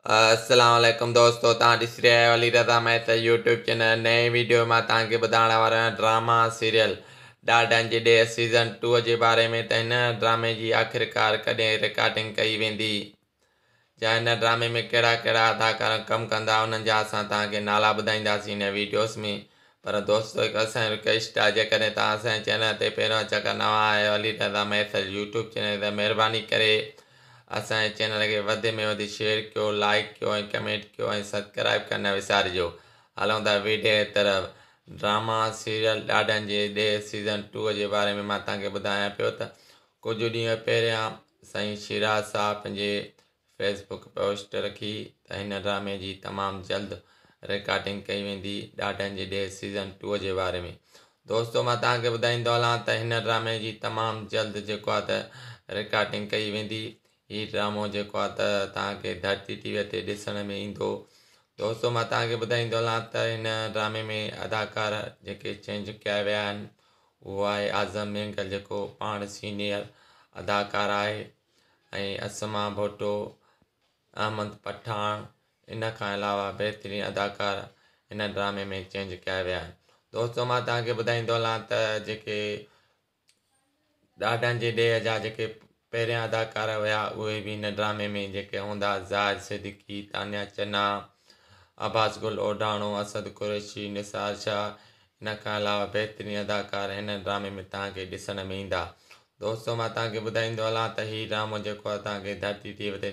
السلام عليڪم دوستو توهان ڏسي رهيا آهيو علي رضا مهتا يوٽيوب چينل. نئين ويڊيو مان توهان کي ٻڌائڻ وارو آهيان ڊراما سيريل ڏاڍن جي ڏيهه سيزن 2 جي باري ۾ ته هن ڊرامي جي آخرڪار ڪڏهن رڪارڊنگ ڪئي ويندي جا هن ڊرامي ۾ ڪهڙا ڪهڙا اداڪار ڪم ڪندا انهن جا اسان توهان کي نالا ٻڌائينداسين هن ويڊيوز ۾. پر دوستو هڪ اسان جي رڪويسٽ آهي، جيڪڏهن توهان اسان جي چينل تي پهريون چڪر نوان آهيو علي رضا مهتا يوٽيوب چينل تي، مهرباني ڪري اسان جي چينل کي وڌ ۾ وڌ شيئر ڪيو، لائيڪ ڪيو ۽ ڪمينٽ ڪيو ۽ سبسڪرائب ڪرڻ نه وسارجو. هلون ٿا ويڊيو جي طرف. ڊراما سيريل ڏاڍن جي ڏيهه سيزن 2 جي باري ۾ مان توهان کي ٻڌايان پيو ته ڪجهه ڏينهن پهريان سائين شيراز صاحب پنهنجي فيسبڪ پوسٽ رکي ته هن ڊرامي جي تمام جلد رڪارڊنگ ڪئي ويندي ڏاڍن جي ڏيهه سيزن 2 جي باري ۾. دوستو مان توهان کي ٻڌائيندو هلان ته هن ڊرامي جي تمام جلد جيڪو آهي ته رڪارڊنگ ڪئي ويندي. هي ڊرامو جيڪو آهي ته توهان کي ڌرتي ٽي وي تي ڏسڻ ۾ ايندو. دوستو مان توهان کي ٻڌائيندو هلان ته هن ڊرامي ۾ اداڪار جيڪي چينج ڪيا ويا آهن اهو آهي اعظم مينگل جيڪو پاڻ سينيئر اداڪار آهي ۽ اسما ڀٽو، احمد پٺاڻ، ان کان علاوه بهترين اداڪار هن ڊرامي ۾ چينج ڪيا ويا آهن. دوستو مان توهان کي ٻڌائيندو هلان ته جيڪي ڏاڍن جي ڏيهه جا جيڪي پهريان اداڪار هيا اهي به هن ڊرامي ۾ جيڪي هوندا زاهد صديقي، تانيا چنا، عباس گل اوڍاڻو، اسد قريشي، نثار شاهه، ان کان علاوه بهترين اداڪار هن ڊرامي ۾ توهان کي ڏسڻ ۾ ايندا. دوستو مان توهان کي ٻڌائيندو هلان ته هي ڊرامو جيڪو آهي توهان کي ڌرتي ٽي وي تي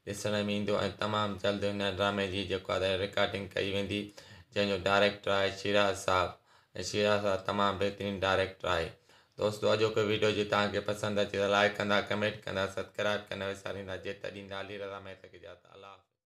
ڏسڻ ۾ ايندو ۽ تمام جلد هن ڊرامي جي جيڪو آهي رڪارڊنگ ڪئي ويندي جنهن جو ڊائريڪٽر آهي شيراز صاحب ۽ شيراز صاحب تمام بهترين ڊائريڪٽر آهي. دوستو اڄوڪو ويڊيو جي توهان کي پسند اچي ته لائيڪ ڪندا، ڪمينٽ ڪندا، سبسڪرائب ڪرڻ نه وساريندا. جيت ڏيندا علي رضا مهتا کي اجازت. الله حافظ.